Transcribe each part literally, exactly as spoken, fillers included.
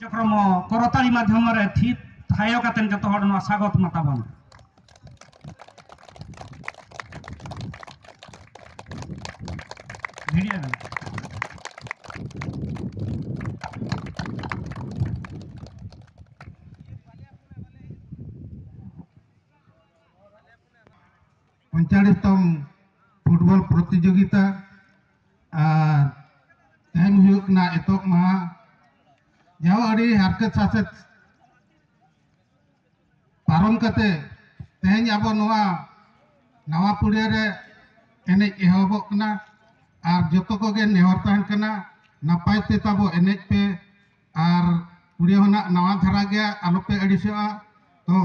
ᱠᱟᱨᱡᱚᱠᱨᱚᱢ ᱠᱚᱨᱛᱟᱞᱤ ᱢᱟᱫᱽᱫᱷᱚᱢ ᱨᱮ ᱛᱷᱤᱨ ᱛᱷᱟᱭᱚ ᱠᱟᱛᱮ ᱡᱚᱛᱚ ᱦᱚᱲ ᱱᱚᱣᱟ ᱥᱟᱜᱚᱛ ᱢᱟ ᱛᱟᱵᱚᱱ᱾ ᱵᱷᱤᱲᱤᱭᱟᱹ ᱢᱮᱱᱟᱜᱼᱟ᱾ ᱯᱚᱧᱪᱟᱲᱤᱥ ᱛᱚᱢ ᱯᱷᱩᱴᱵᱚᱞ ᱯᱨᱚᱛᱤᱡᱳᱜᱤᱛᱟ ᱟᱨ ᱛᱮᱦᱮᱧ ᱦᱩᱭᱩᱜ ᱠᱟᱱᱟ ᱮᱛᱚᱦᱚᱵ ᱢᱟᱦᱟ᱾ ᱡᱟᱦᱟᱸ ᱟᱹᱰᱤ ᱦᱟᱨᱠᱮᱛ ᱥᱟᱥᱮᱛ ᱯᱟᱨᱚᱢ ᱠᱟᱛᱮ ᱛᱮᱦᱮᱧ ᱟᱵᱚ ᱱᱚᱣᱟ ᱱᱟᱣᱟ ᱯᱩᱲᱤᱭᱟᱹ ᱨᱮ ᱮᱱᱮᱡ ᱮᱦᱚᱵᱚᱜ ᱠᱟᱱᱟ᱾ ᱟᱨ ᱡᱚᱛᱚ ᱠᱚᱜᱮ ᱱᱮᱦᱚᱨ ᱛᱟᱦᱮᱱ ᱠᱟᱱᱟ, ᱱᱟᱯᱟᱭ ᱛᱮ ᱛᱟᱵᱚ ᱮᱱᱮᱡ ᱯᱮ᱾ ᱟᱨ ᱯᱩᱲᱤᱭᱟᱹ ᱦᱚᱸ ᱱᱟᱜ ᱱᱟᱣᱟ ᱫᱷᱟᱨᱟ ᱜᱮᱭᱟ, ᱟᱞᱚᱯᱮ ᱟᱹᱲᱤᱥᱚᱜᱼᱟ᱾ ᱛᱚ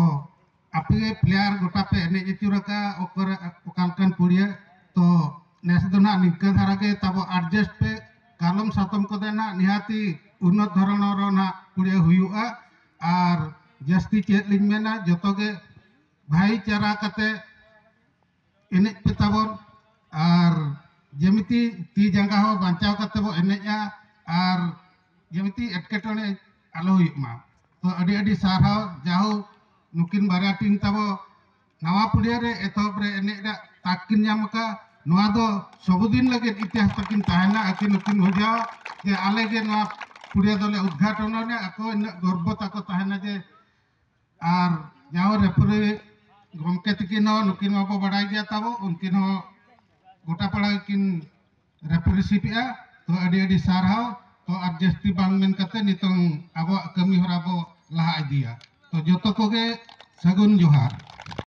ᱟᱯᱮ ᱜᱮ ᱯᱞᱮᱭᱟᱨ ᱜᱚᱴᱟ ᱯᱮ ᱮᱱᱮᱡ ᱟᱹᱪᱩᱨ ᱟᱠᱟᱫᱼᱟ, ᱚᱠᱚᱨ ᱚᱠᱟ ᱞᱮᱠᱟᱱ ᱯᱩᱲᱤᱭᱟᱹ᱾ ᱛᱚ ᱱᱮᱥ ᱫᱚ ᱱᱟᱜ ᱱᱤᱝᱠᱟᱹ ᱫᱷᱟᱨᱟ ᱜᱮ ᱛᱟᱵᱚ ᱮᱰᱡᱟᱥᱴ ᱯᱮ᱾ ᱠᱟᱞᱚᱢ ᱥᱟᱛᱚᱢ ᱠᱚᱫᱚ ᱱᱟᱜ ᱱᱤᱦᱟᱹᱛᱤ ᱩᱱᱱᱚᱛ ᱫᱷᱚᱨᱚᱱ ᱨᱮ ᱱᱟᱜ ᱯᱩᱲᱤᱭᱟᱹ ᱦᱩᱭᱩᱜᱼᱟ᱾ ᱟᱨ ᱡᱟᱹᱥᱛᱤ ᱪᱮᱫ ᱞᱤᱧ ᱢᱮᱱᱟ, ᱡᱚᱛᱚ ᱜᱮ ᱵᱷᱟᱭᱤᱪᱟᱨᱟ ᱠᱟᱛᱮ ᱮᱱᱮᱡ ᱯᱮ ᱛᱟᱵᱚᱱ᱾ ᱟᱨ ᱡᱮᱢᱤᱛᱤ ᱛᱤ ᱡᱟᱸᱜᱟ ᱦᱚᱸ ᱵᱟᱧᱪᱟᱣ ᱠᱟᱛᱮ ᱵᱚ ᱮᱱᱮᱡᱼᱟ, ᱟᱨ ᱡᱮᱢᱤᱛᱤ ᱮᱴᱠᱮᱴᱚᱬᱮ ᱟᱞᱚ ᱦᱩᱭᱩᱜ ᱢᱟ᱾ ᱛᱚ ᱟᱹᱰᱤ ᱟᱹᱰᱤ ᱥᱟᱨᱦᱟᱣ, ᱡᱟᱦᱳ ᱱᱩᱠᱤᱱ ᱵᱟᱨᱭᱟ ᱴᱤᱢ ᱛᱟᱵᱚ ᱱᱟᱣᱟ ᱯᱩᱲᱤᱭᱟᱹ ᱨᱮ ᱮᱛᱚᱦᱚᱵ ᱨᱮ ᱮᱱᱮᱡ ᱨᱮᱭᱟᱜ ᱛᱟᱠ ᱠᱤᱱ ᱧᱟᱢ ᱟᱠᱟᱫ᱾ ᱱᱚᱣᱟ ᱫᱚ ᱥᱚᱵᱩᱫᱤᱱ ᱞᱟᱹᱜᱤᱫ ᱤᱛᱤᱦᱟᱥ ᱛᱟᱹᱠᱤᱱ ᱛᱟᱦᱮᱱᱟ, ᱟᱹᱠᱤᱱ ᱱᱩᱠᱤᱱ ᱵᱷᱩᱡᱟᱣ ᱡᱮ ᱟᱞᱮ ᱜᱮ ᱱᱚᱣᱟ ᱯᱩᱲᱤᱭᱟᱹ ᱫᱚᱞᱮ ᱩᱫᱽᱜᱷᱟᱴᱚᱱᱟ᱾ ᱟᱠᱚ ᱤᱱᱟᱹᱜ ᱜᱚᱨᱵᱚ ᱛᱟᱠᱚ ᱛᱟᱦᱮᱱᱟ ᱡᱮ ᱟᱨ ᱡᱟᱦᱟᱸ ᱨᱮᱯᱷᱟᱨᱤ ᱜᱚᱢᱠᱮ ᱛᱟᱹᱠᱤᱱ ᱦᱚᱸ, ᱱᱩᱠᱤᱱ ᱢᱟᱵᱚ ᱵᱟᱲᱟᱭ ᱜᱮᱭᱟ ᱛᱟᱵᱚ, ᱩᱱᱠᱤᱱ ᱦᱚᱸ ᱜᱚᱴᱟ ᱯᱟᱲᱟ ᱜᱮᱠᱤᱱ ᱨᱮᱯᱷᱟᱨᱤᱥᱤᱯᱮᱜᱼᱟ᱾ ᱛᱚ ᱟᱹᱰᱤ ᱟᱹᱰᱤ ᱥᱟᱨᱦᱟᱣ᱾ ᱛᱚ ᱟᱨ ᱡᱟᱹᱥᱛᱤ ᱵᱟᱝ ᱢᱮᱱ ᱠᱟᱛᱮ ᱱᱤᱛᱚᱝ ᱟᱵᱚᱣᱟᱜ ᱠᱟᱹᱢᱤ ᱦᱚᱨᱟ ᱵᱚ ᱞᱟᱦᱟ ᱤᱫᱤᱭᱟ᱾ ᱛᱚ ᱡᱚᱛᱚ ᱠᱚᱜᱮ ᱥᱟᱹᱜᱩᱱ ᱡᱚᱦᱟᱨ᱾